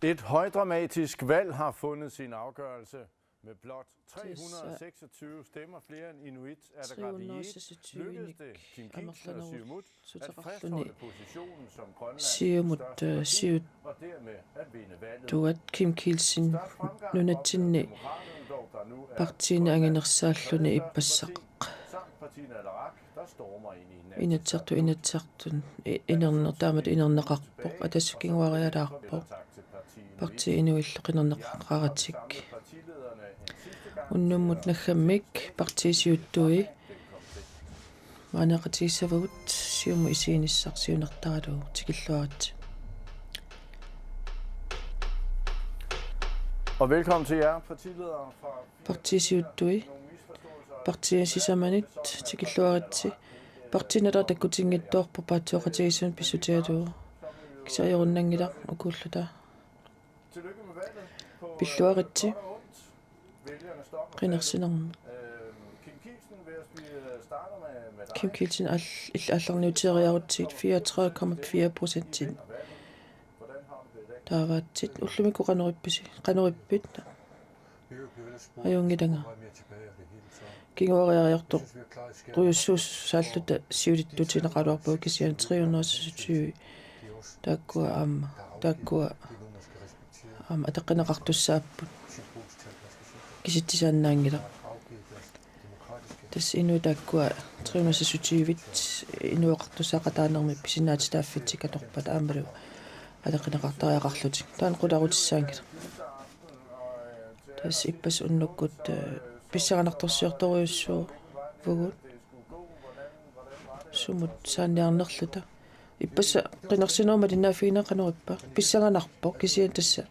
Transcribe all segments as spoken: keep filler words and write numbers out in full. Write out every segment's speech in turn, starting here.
Et højdramatisk valg har fundet sin afgørelse. Med blot tre hundrede og seksogtyve stemmer flere end Inuit Ataqatigiit lykkedes det Kim Kielsen og Siumut at fastholde positionen som Grønlands største parti og dermed at vinde valget. Tuat Kim Kielsen nunatsinni partiini anginersaalluni ippassaq. Inatsisartut, Inatsisartut i-, inerner-, taamatut inerneqarpoq, Atassut kinguarialaarpoq. Partii inuillu qinerneqaratik. Unnummut naggammik partiit siuttui maaniaqatigissavagut, Siumut isiginissaq siunertaralugu. Tikilluaritsi. Og velkommen til jer, partiledere fra partiit siuttui. Partiit sisamanit tikilluaritsi. Partiit nutaat takkutinngitsoorput paatsooqatigiissummik pissutigalugu. Kisianni ajorunnanngilaq ukuulluta. Pilluaritsi. Qinersinermut. Kim Kielsen al-, illit aallarniuteriarutsigit fireogtredive komma fire procent. Taavaatsit ullumikkut qanorippisi, qanorippit? Ajunngilanga. Kinguariariartorujussuusaalluta siulittuutigineqaraluarpugut kisianni tre hundrede og seksogtyve. Taakkua aamma, taakkua aamma ataqqineqartussaapput. Kisitsisaannaanngilaq. Tassa inuit taakkua tre hundrede og seksogtyve inueqartussaaqataanermi pisinnaatitaaffitsik atorpata aammalu ataqqineqartariaqarlutik. Taanna qularutissaanngilaq. Tassa ippassaq unnukkut, eh, pissanganartorsiortorujussuuvugut. Sumut saanniarnerluta. Ippassaq qinersinerup malinnaaffigineq qanoq ippa? Pissanganarpoq kisianni tassa.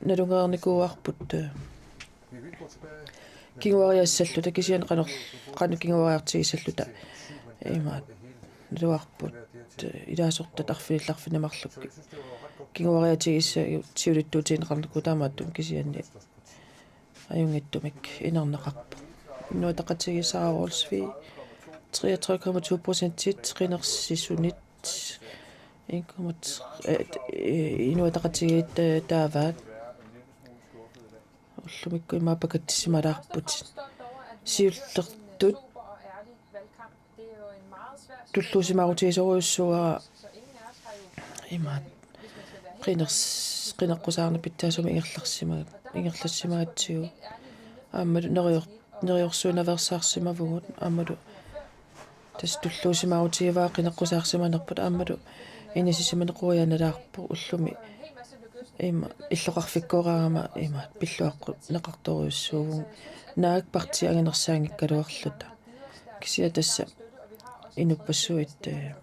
Nalunngereernikuuarput, eh, kinguariassalluta kisianni qanoq, qanoq kinguariartigissalluta. Imaat. Naluarput, eh, ilaasortat arfinillit arfineq-marluk. Kinguariatigissagut siulittuutigineqarnikuupput taamaattumik kisianni. Ajunngitsumik inerneqarpoq. Inuit Ataqatigiit Sara Olsvig, treogtredive komma to procentit qinersisunit. En komma tre, eh, Inuit Ataqatigiit, eh, taavaat. Ullumikkut immaqa pakatsimalaarput. Siullertut tulluusimaarutigisorujussuuara imaat. Qiners-, qineqqusaarneq pitsaasumik ingerlassima-, ingerlassimagatsigu. Aammalu nerior-, neriorsuinaveersaarsimavugut. Aammalu tassa tulluusimaarutigivaa qineqqusaarsimanerput aammalu inissisimaneq quianalaarpoq ullumi. Ima illoqarfikkooraangama ima pilluaqqunneqartorujussuuvugut. Naak partiit anginersaanngikkaluarluta. Kisianni tassa inuppassuit, eh,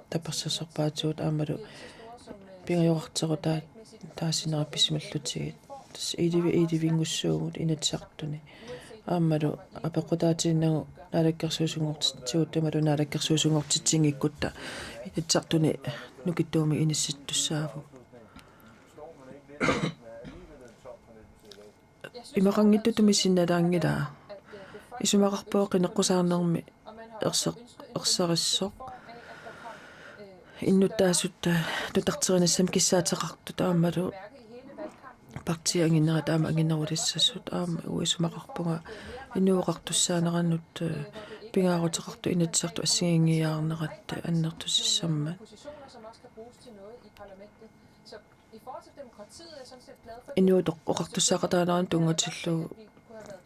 tapersersorpaatigut aammalu pingajorarterutaat taasinera pisimallutigu. Tassa elleve elleve-nngussuugut Inatsisartuni. Aammalu apeqqutaatiinnagu naalakkersuisunngortitsigut imaluunniit naalakkersuisunngortitsinngikkuttaaq Inatsisartuni nukittuumik inissittussaavugut. Imaqanngitsutut misinnalaanngilaa. Isumaqarpunga qineqqusaarnermi erse-, erserissoq. Innuttaasut, eh, nutarterinissamik kissaateqartut aammalu partiit anginerat aamma anginerulissasut aamma uanga isumaqarpunga inuueqartussaaneranut, eh, pingaaruteqartut Inatsisartut assigiinngiiaarnerat, eh, annertusissammat. Inuup oqartussaaqataanerani tunngatillugu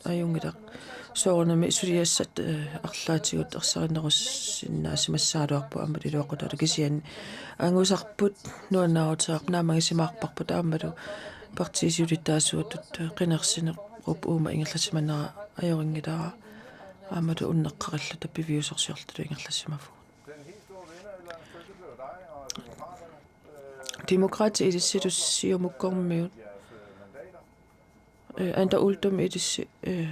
ajunngilaq. Soorunami suliassat, eh, arlaatigut ersarinnerusinnaasimassagaluarpoq aammalu iluaqutaata kisianni. Angusarput nuannaaruteqarpoq naammagisimaarparput aammalu partiit siulittaasuatut, eh, qinersinerup uuma ingerlasimanera ajorinngilaa. Aammalu unneqqarilluta piviusorsiorluta ingerlasimavugut. Demokraatit ilissilu Siumukkormiut. Eh, Anda Uldum ilissi, eh,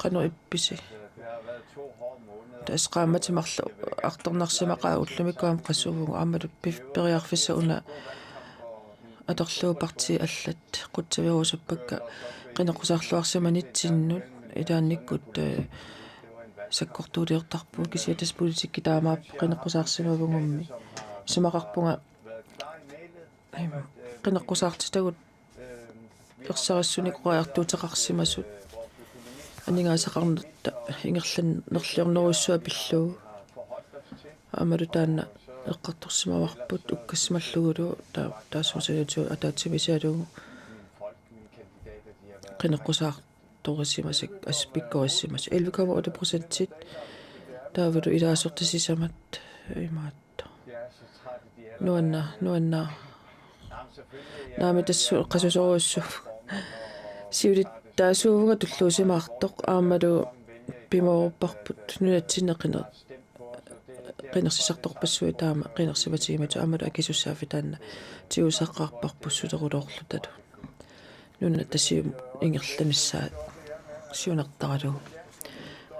qanoq ippisi? Tassa qaammatit marluk artornarsimaqaat ullumikkut aamma qasuvugut aammalu pif-, periarfissaq una atorlugu partiit allat qutsavigerusuppakka qineqqusaarluarsimanitsinnut ilaannikkut, eh, sakkortuuliortarpugut kisianni tassa politikki taamaappoq qineqqusaarsimavugummi. Isumaqarpunga, aamma, qineqqusaartitagut ersarissunik oqariartuuteqarsimasut. Aningaasaqarnerta ingerlannerliornerujussuaq pillugu. Aammalu taanna eqqartorsimavarput ukkassimallugulu ta-, taassuusaliutu ataatsimiisigalugu qineqqusaartorisimasat, as-, pikkorissimasat. Elleve komma otte procentit taavalu ilaasortat sisamat imaattoq. Nuanna-, nuanna-, naamik tassa eqqaasusorujussuuvoq. Siulittaasuuvunga tulluusimaartoq aammalu pimoorupparput nunatsinni qiner-, qinersisartorpassuit taama qinersimatigimmassuk aammalu akisussaaffik taanna tigusaqaarparput suleruloorlutalu. Nunat tassa siumut ingerlanissaat siunertaralugu.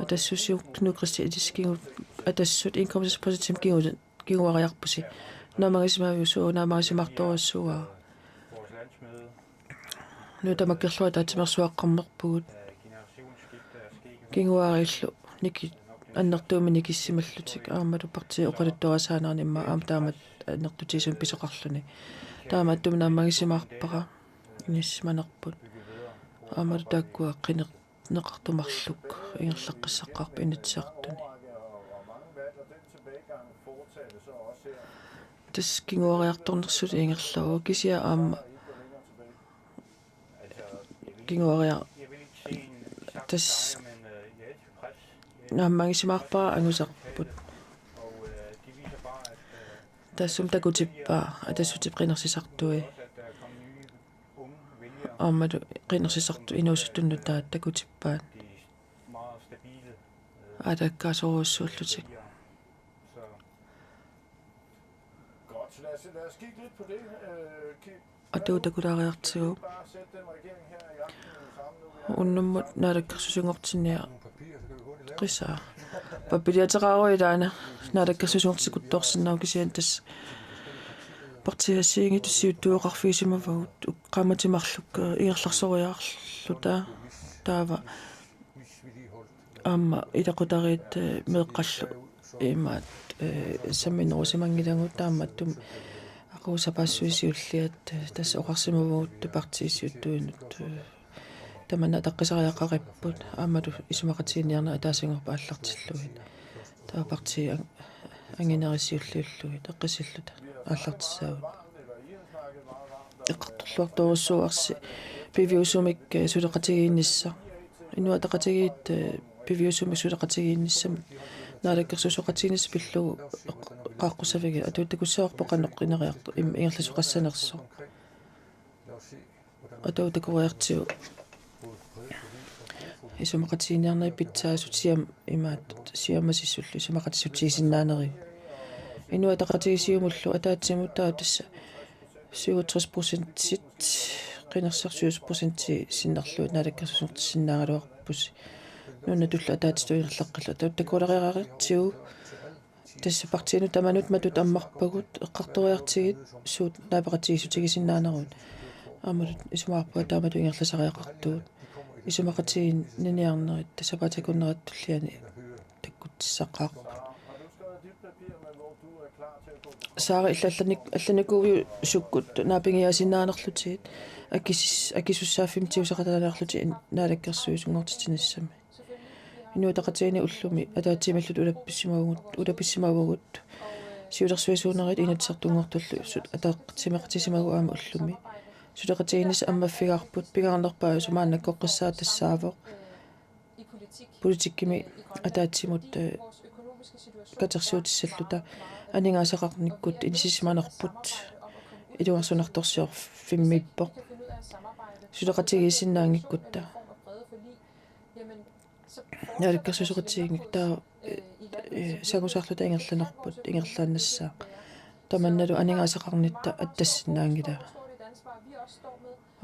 Atassut siu-, Knud Kristiansen kingu-, Atassut en komma seks procentimik kingu-, kinguariarpusi. Naammagisimaaviuk, suut naammagisimaarusuuaa. Nuup tamakkerlugu ataatsimeersuaqqammerpugut. Kinguariillu niki-, annertuumik nikissimallutik aammalu partiit oqaluttuarisaanerani immaqa aamma taamatut annertutigisumik pisoqarluni. Taamaattumik naammagisimaarpara inissisimanerput. Aammalu taakkua qineq-, neqartut marluk ingerlaqqissaqqaarput Inatsisartuni. Tassa kinguariartornersut ingerlavoq kisianni aamma kinguaria-, tassa naammagisimaarpara angusarput. Taassuma takutippaa Atassutip qinersisartui. Aammalu qinersisartut inuusuttunnut taava takutippaat. Aatakkaasorujussuullutik. Atuuttakulaariartigu. Unnummut naalakkersuisunngortinniaqqissaa. Pappiliateqaruit ilaana naalakkersuisunngortikuttoorsinnaavoq kisianni tassa partiit assigiinngitsut siuttuuteqarfigisimavagut uk-, qaammatit marluk, eh, ingerlarsoriarluta taava aamma ilaqutariit, eh, meeqqallu imaat, eh, samminerusimanngilagut taamaattumik aquusapaassuit siulliat, eh, tassa oqarsimavagut partiit siuttuinut, eh, tamanna ataqqisariaqaripput aammalu isumaqatigiinniarnerit ataasinngorpat aallartillugit. Taava partiit ang-, anginerit siulliullugit eqqissilluta aallartissaagut. Eqqartorluartorujussuuarsi piviusumik, eh, suleqatigiinnissaq. Inuit Ataqatigiit, eh, piviusumik suleqatigiinnissamik naalakkersuisooqatigiinnissaq pillugu eq-, eqqaaqqussaviga atuuttakkussavarput qanoq ineriarto-, im-, ingerlasoqassanersoq. Atuuttakoriartigu isumaqatigiinniarnerit pitsaasut siam-, imaat siammasissullu isumaqatigiissutigisinnaanerigut. Inuit Ataqatigiit Siumullu ataatsimut taava tassa syvogtres procentit, qinersisartut syvogtres procentit sinnerlugit naalakkersuisoqarsinnaagaluarpusi. Nunatullu ataatitut ingerlaqqilluta atuuttakulaariartigu. Tassa partiinut tamanut matut ammarpagut eqqartoriartigit suut naapeqatigiissutigisinnaanerugut. Aammalu isumaqarpunga taamatut ingerlasariaqartugut. Isumaqatigiinniniarnerit tassa sapaatip akunnera tulliani takkutsissaqaarput. Saara, illit allanik-, allanikuuiuk sukkut naapigiaasinnaanerlutigit akis-, akisussaaffimmik tigusaqataaniarlutit naalakkersuisunngortitsinissami. Inuit Ataqatigiinni ullumi ataatsimiilluta ulapissimavagut, ulapissimavagut. Siulersuisuunerit Inatsisartunngortullu sut-, ataqatigiissimagu aamma ullumi. Suleqatigiinnissaq ammaffigaarput, pingaarnerpaasumik maannakkoqqissaaq tassaavoq politikkimi ataatsimut, eh, katersuutissalluta aningaasaqarnikkut inissisimanerput ilungersunartorsiorfimmiippoq. Suleqatigiissinnaanngikkutta. Naalakkersuisooqatigiinngikkuttaaq, eh, eh, sangusaarluta ingerlanerput, ingerlaannassaaq. Tamannalu aningaasaqarnitta attassinnaanngilaa.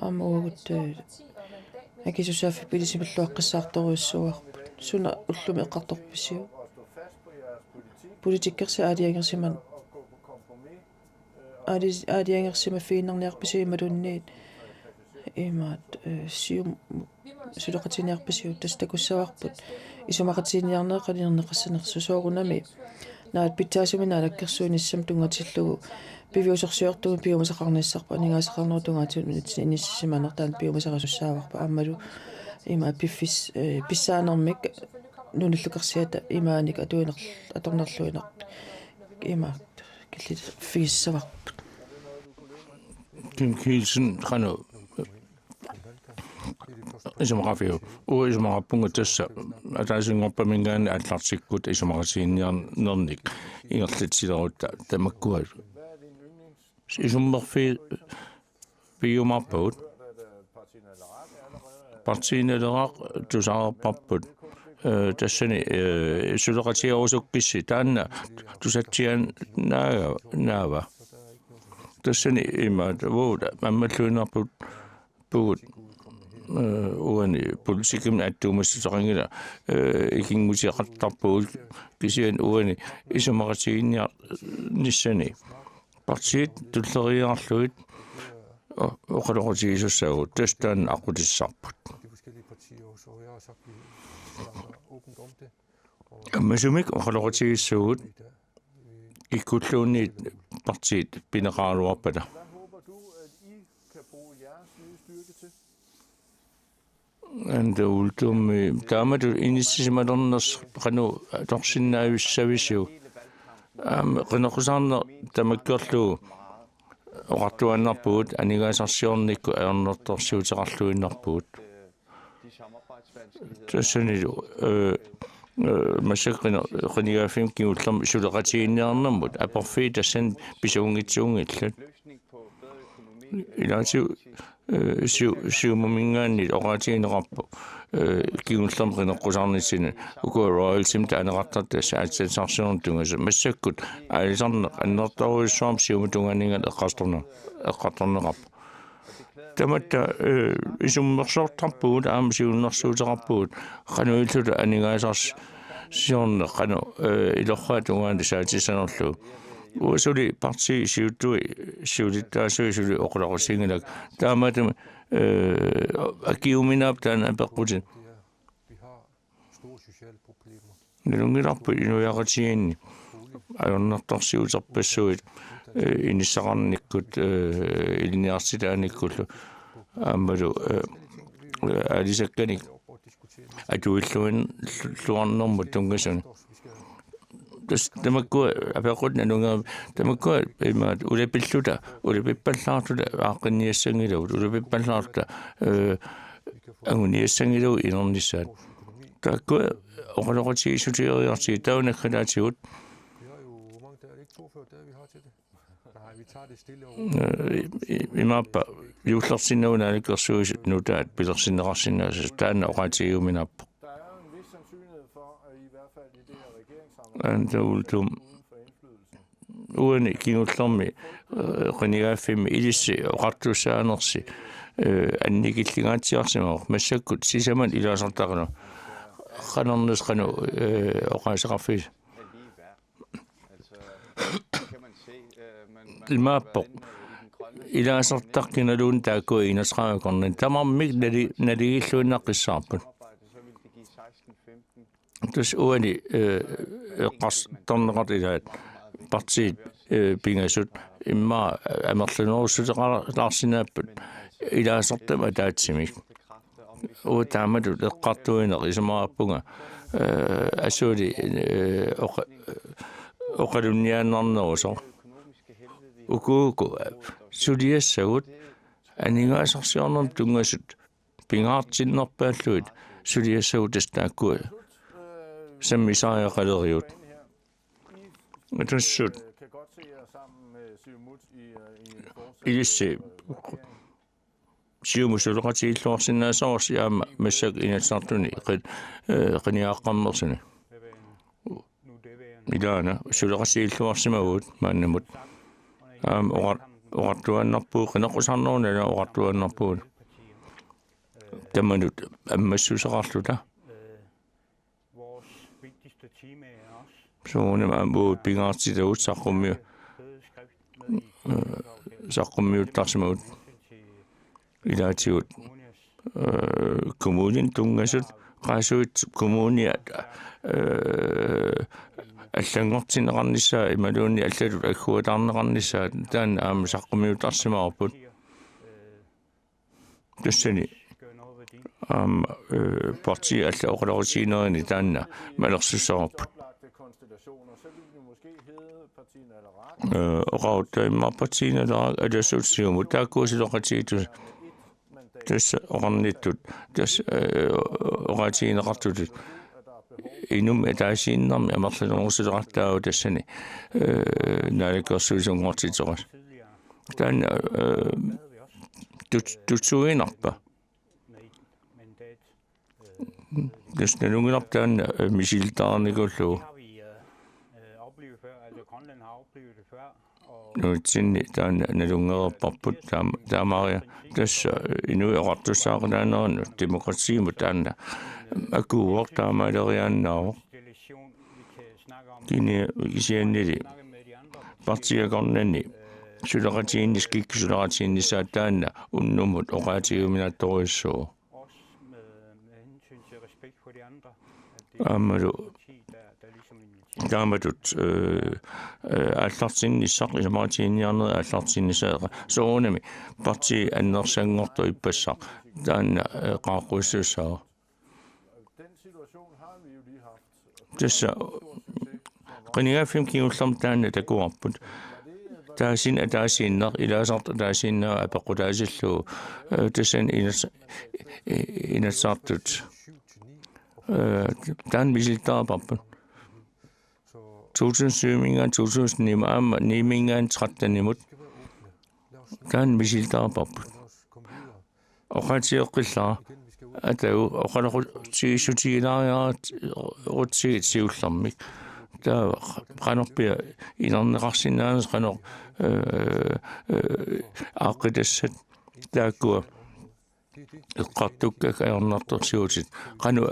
Aamma uagut, eh, akisussaaffik ilisimalluaqqissaartorujussuuarput. Suna ullumi eqqartorpisiuk? Politikkersi aalajangersiman-, aali-, aalajangersimaffigiinnarniarpisiuk imaluunniit imaat, eh, Siumut suleqatigiinniarpisiuk? Tassa takussavarput isumaqatigiinniarneq qaninneqassanersoq soorunami Naat pitsaasumik naalakkersuinissami tunngatillugu piviusorsiortumik piumasaqarnissarput, aningaasaqarnerup tungaatigut nunatsinni inissisimanermut taanna piumasarisussaavara. Aammalu ima piffis-, eh, pissaanermik nunallukarsiata imaanik atuiner-, atornerluineq ima killiffigissavarput. Kim Kielsen, qanoq isumaqarfiu? Uanga isumaqarpunga tassa ataasinngorpaminngaanniit aallartikkutta isumaqatigiinniarnernik ingerlatsilerutta tamakkua isummerfigiumaarpagut. Partii Naleraq tusarparput, eh, tassani, eh, suleqatigerusukkissi taanna tusatsiaannaava, naava. Tassani imaat uagut ammalluinnarput pugut, eh, uani politikkimik attuumassuteqanngilaq, eh, ikinnguteqartarpugut kisianni uani isumaqatigiinniarnissani partiit tulleriiaarlugit o-, oqaloqatigisussaavugut, tassa taanna aqqutissarput. Ammasumik oqaloqatigiissuugut ikkulluunniit partiit pineqaraluarpata. Anda Uldum, taamatut inissisimalernersoq qanoq atorsinnaavissavisiuk? Aamma qineqqusaarneq tamakkerlugu oqartuaannarpugut aningaasarsiornikkut ajornartorsiuteqarluinnarpugut. Tassanilu, eh, eh, massakkut qini-, qinigaaffimmi kingullermi suleqatigiinniarnermut aporfiit tassani pisuunngitsuunngillat. Ilaatigut, eh, siu-, Siumuminngaanniit oqaatigineqarpoq, eh, kingullermi qineqqusaarnitsinni ukua royaltymik taaneqartartut tassa aatsaat tungaanut. Massakkut aalisarneq annertoorujussuarmik Siumup tungaaninngaanniit eqqartorne-, eqqartorneqarpoq. Tamatta, eh, isummersortarpugut aamma siunnersuuteqarpugut qanoq ililluta aningaasarsiorneq qanoq, eh, ilorraap tungaanut saatissanerlugu. Uanga suli partiit siuttui siulittaasui suli oqaloqatiginngilakka. Taamaattumik, eh, akiuminaappoq taanna apeqqutit. Nalunngilarput inuiaqatigiinni ajornartorsiuterpassuit, eh, inissaqarnikkut, eh, ilinniartitaanikkullu aammalu, eh, aalisakkanik atuilluin-, luarnermut tunngasunik. Tassa tamakkua apeqqutit nalunngilara, tamakkua imaat ulapilluta, ulapippallaartuta aaqqinniassanngilagut, ulapippallaartuta, eh, anguniassanngilagut inernissaat. Taakkua oqaloqatigiissutigeriartigit taava naggataatigut. Eh, i-, i-, imaappa juullersinnagu naalakkersuisut nutaat pilersinneqarsinnaasut taanna oqaatigiuminaappoq. Anda Uldum, uani kingullermi, eh, qinigaaffimmi ilissi oqartussaanersi, eh, annikillingaatsiarsimavoq massakkut sisamat ilaasortaqarneq. Qanormi qanoq, eh, oqaaseqarfigisi? Imaappoq. Ilaasortaqqinnaluunniit taakkua enogtredive akornanni tamarmik nali-, naligiilluinnaqqissaarput. Tassa uani, eh, eqqartorneqartut ilaat partiit, eh, pingasut immaqa amerlanerussuteqalaarsinnaapput ilaasortamik ataatsimik. Uanga taamatut eqqartuineq isumaqarpunga, eh, asuli, eh, oqa-, oqalunniaannarnerusoq. Ukuuku suliassagut aningaasarsiornermut tunngasut pingaartinnerpaallugit suliassagut tassa taakkua sammisariaqalerigut. Tassa ilissi Siumut suleqatigiilluarsinnaasorsi aamma massakkut Inatsisartuni qi-, eh, qinigaaqqammersuni. Ilaana suleqatigiilluarsimavugut maannamut. Aamma oqar-, oqartuaannarpugut, qineqqusaarnerup nalaani oqartuaannarpugut. Tamanut ammassuseqarluta. Soorunami aamma uagut pingaartitagut saqqummiu-, eh, saqqummiuttarsimagut ilaatigut, eh, kommuninut tunngasut, Qaasuitsup Kommuniat, eh, allanngortinneqarnissaa imaluunniit allatut agguataarneqarnissaa taanna aamma saqqummiuttarsimavarput. Tassani aamma, eh, partiit allat oqaloqatiginerini taanna malersussavarput. Eh, oqarutta immaqa Partii Naleraq, Atassut, Siumut, taakkua suleqatigiittut tassa oqarnittut, tassa, eh, oqaatigineqartutut inummik ataasiinnarmik amerlanerussuteqartaavoq tassani, eh, naalakkersuisunngortitseqasut. Taanna, eh, tut-, tutsuiginarpa? Tassa nalunngilarput taanna, eh, misilittarinikuullugu. Nunatsinni taanna nalunngereerparput taam-, taamaaria tassa, eh, Inuit Oqartussaaqataanerannut Demokratiimut taanna akuuvoq, taamaaleriaannaavoq. Kini-, kisiannili partiit akornanni suleqatigiinnis-, kikkut suleqatigiinnissaat taanna unnummut oqaatigiuminaattorujussuuvoq. Aammalu taamatut, eh, eh, aallartinnissaq, isumaqatigiinniarnerit aallartinnissaq, soorunami partiit annersanngortoq ippassaq taanna, eh, qaaqqusissaaq. Tassa qinigaaffimmi kingullermi taanna takuarput. Taasinni ataasiinnaq, ilaasartut ataasiinnaat apeqqutaatillugu, eh, tassani inas-, i-, inatsisartut, eh, taanna misilittarparput. To tusind syv-minngaanniit to tusind ni aamma ni-minngaanniit tretten-imut taanna misilittarparput. Oqaatigeqqillara. Atagu oqaloqatigiissutigilaariarutsigit siullermik. Taava qanorpiaq inerneqarsinnaanersoq, qanoq, eh, eh, aaqqitassat taakkua eqqartukkakka ajornartorsiutit. Qanoq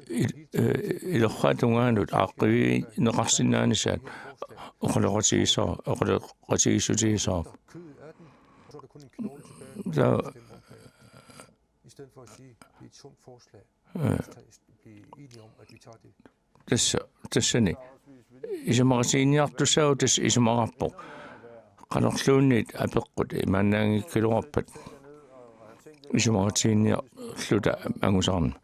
il-, eh, ilorraap tungaanut aaqqivigineqarsinnaanissaat oqaloqatigiissava-, oqaloqatigiissutigissavarput. Taava, eh, tassa, tassani isumaqatigiinniartussaagut tassa isumaqarpoq. Qanorluunniit apeqqut imaannaanngikkaluarpat isumaqatigiinniarluta angusaqarneq.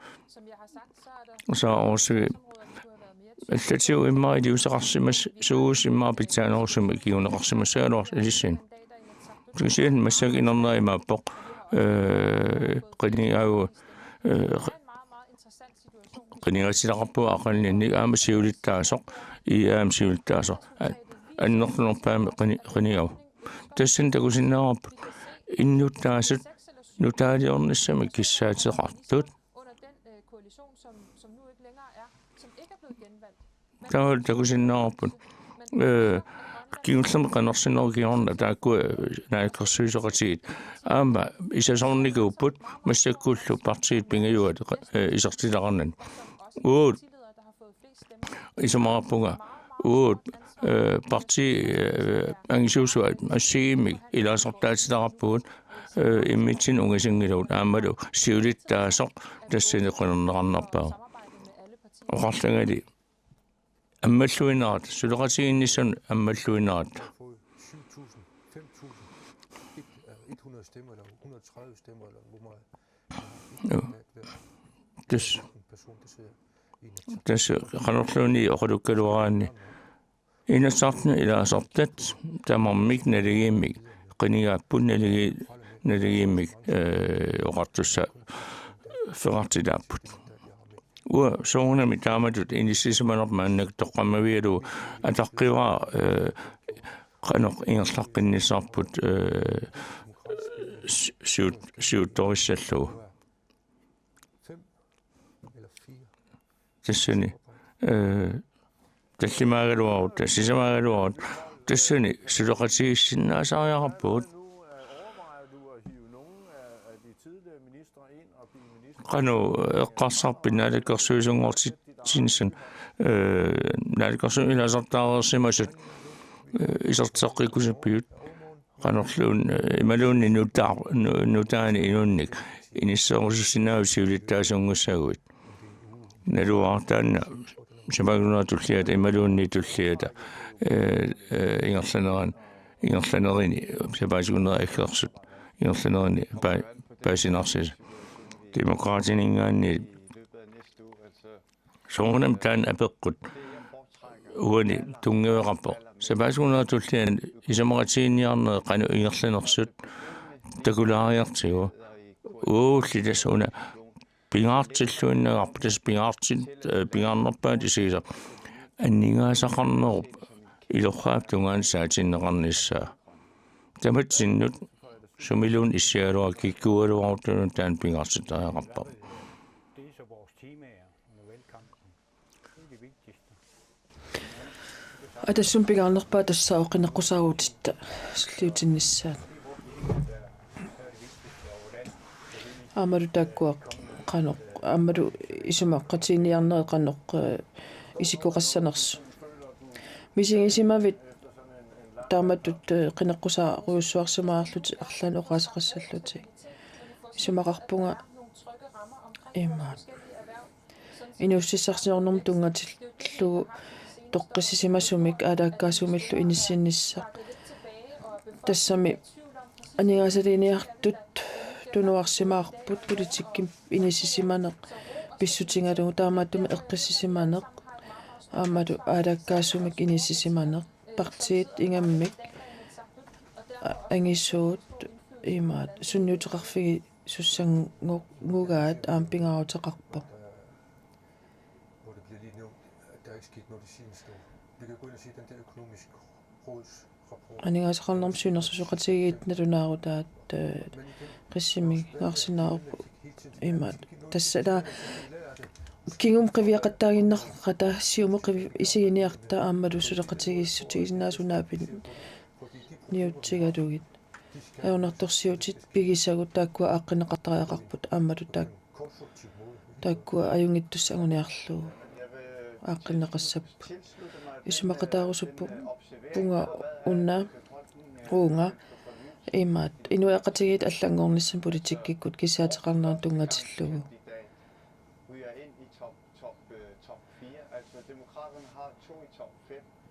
Usa Orsvi allatigut immaqa iliuuseqarsimassuugut immaqa pitsaanerusumik kinguneqarsimassagaluartoq ilissinnut. Kisianni massakkut inernera imaappoq, eh, qinigaagu, eh, qinigaatsileqarpugut aqaguninni aamma siulittaasoq, I A aamma siulittaasoq. A-, annertunerpaamik qini-, qinigaagu. Tassani takusinnaavarput innuttaasut nutaaliornissamik kissaateqartut. Taava takusinnaavarput. Eh, kingullermik qinersinerup kingorna taakkua, eh, naalakkersuisoqatigiit aamma isasornikuupput massakkullu partiit pingajuat, eh, isertitaqarnani. Uagut isumaqarpunga uagut, eh, partiit, eh, angisuusut assigiimmik ilaasortaatitaqarpugut, eh, immitsinnut ungasinngilagut aammalu siulittaasoq tassani qinerneqarnerpaavoq. Oqarlagali ammalluinnaratta, suleqatigiinnissamut ammalluinnaratta. Joo. Tassa, tassa qanorluunniit oqalukkaluaraanni. Inatsisartuni ilaasortat tamarmik naligiimmik qinigaapput, naligi-, naligiimmik, eh, oqartussaaffigaartitaapput. Uanga soorunami taamatut inissisimanerput maannakkut toqqammavigalugu ataqqivara, eh, qanoq ingerlaqqinnissarput, eh, si-, siut-, siuttorissallugu. Tassani, eh, tallimaagaluarutta, sisamaagaluarutta, tassani suleqatigiissinnaasariaqarpugut. Qanoq eqqarsarpit naalakkersuisunngortitsinissannut, eh, naalakkersuisut ilaasortaareersimasut, eh, isertitseqqikkusippiuk? Qanorluun, eh, imaluunniit nutaa-, nu-, nutaanik inunnik inisserusussinnaagavit siulittaasuunngussaguit. Naluara taanna sapaatip akunnera tulliata imaluunniit tulliata, ee, ee, ingerlaneran-, ingerlanerini sapaatip akunnera aggersut ingerlanerini pa-, paasinarsisut. Demokraatininngaanniit soorunami taanna apeqqut uani tunngaveqarpoq. Sapaatip akunnera tulliani isumaqatiginninniarnerit qanoq ingerlanersut takulaariartigu. Uagulli tassa una pingaartilluinnagarput, tassa pingaartit-, ee, pingaarnerpaatut isigisarput. Aningaasaqarnerup ilorraap tungaanut saatinneqarnissaa. Tamatsinnut sumiluunniit issiagaluarutta kikkuugaluaruttaluunniit taanna pingaartittariaqarparput. Atassut pingaarnerpaat tassa qineqqusaarutitta sulliutinnissaat. Aammalu taakkua qanoq, aammalu isumaqatiginninniarnerit qanoq, ee, isikkoqassanersut. Misigisimavit taamatut, ee, qineqqusaarujussuarsimaarlutik arlaannik oqaaseqassallutik. Isumaqarpunga imaat. Inuussutissarsiornermut tunngatillugu toqqissisimasumik aalaakkaasumillu inissinnissaq. Tassami aningaasaliiniartut tunuarsimavarput politikkimi inissisimaneq pissutigalugu, taamaattumik eqqissisimaneq aammalu aalaakkaasumik inissisimaneq, partiit ingammik a-, angisuut imaat sunniuteqarfigisussangugaat aamma pingaaruteqarpoq. Hvor det bliver lige nævnt, at der er ikke sket noget det seneste år. Vi kan gå ind og se den der økonomiske råds rapport. Aningaasaqarnermut siunnersuisoqatigiit nalunaarutaat, ee, qissimigaarsinnaavarput imaat. Tassa taava kingumut qiviaqattaaginnarpata, Siumut qivi-, isiginiarta aammalu suleqatigiissutigisinnaasut naapinniutigalugit. Ajornartorsiutit pigisagut taakkua aaqqinneqartariaqarput aammalu taak-, taakkua ajunngitsussat anguniarlugu aaqqinneqassapput. Isumaqataarusuppunga una uunga imaat inuiaqatigiit allanngornissamut politikkikkut kissaateqarneranut tunngatillugu.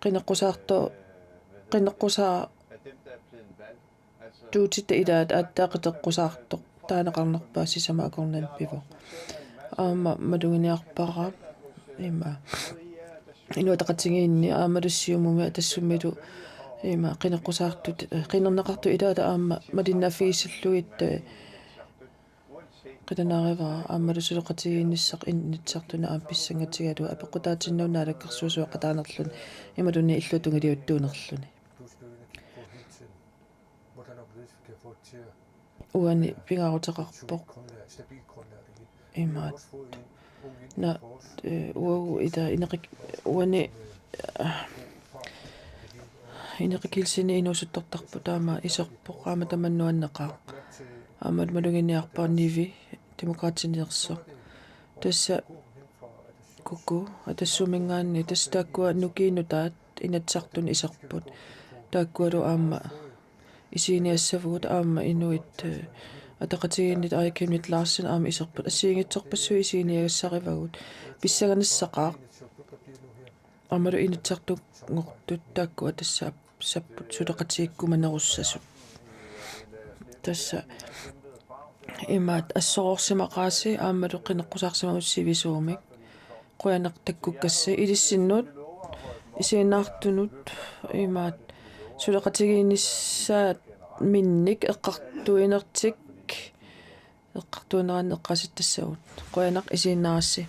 Qineqqusaarto-, qineqqusaartuutitta ilaat aatsaat qiteqqusaartoq taaneqarnerpaaq sisamat akornanni pivoq. Aamma maluginiarpara ima Inuit Ataqatigiinni aammalu Siumumi Atassummilu ima qineqqusaartut, ee, qinerneqartut ilaata aamma malinnaaffigissallugit, ee, qilanaarivara aammalu suleqatigiinnissaq Inatsisartuni aamma pissangatigalugu apeqqutaatinnagu naalakkersuisooqataanerluni imaluunniit illuatungiliuttuunerluni. Uani pingaaruteqarpoq imaat. Na, ee, uagut ila ineqik-, uani, ee, ineqakiilsinni inuusuttortarput taama iserpoq aamma tamanna nuanneqaaq. Aamma maluginiarpara Nivi Demokraatiniarsoq. Tassa Kuku Atassuminngaanniit tassa taakkua nukiit nutaat Inatsisartuni iserput. Taakkualu aamma isiginiassavagut aamma Inuit, ee, Ataqatigiinnit Aaja Chemnitz Larsen aamma iserput. Assigiinngitsorpassuit isiginiagassarivagut. Pissanganissaqaaq. Aammalu Inatsisartunngortut taakkua tassa ap-, sapput suleqatigiikkumanerussasut. Tassa imaat assoroorsimaqaasi aammalu qineqqusaarsimammassuk sivisuumik. Qujanaq takkukkassi ilissinnut isiginnaartunut imaat suleqatigiinnissaminnik eqqartuinertik eqqartuinerannut eqqaasittassagut. Qujanaq isiginnaarassi.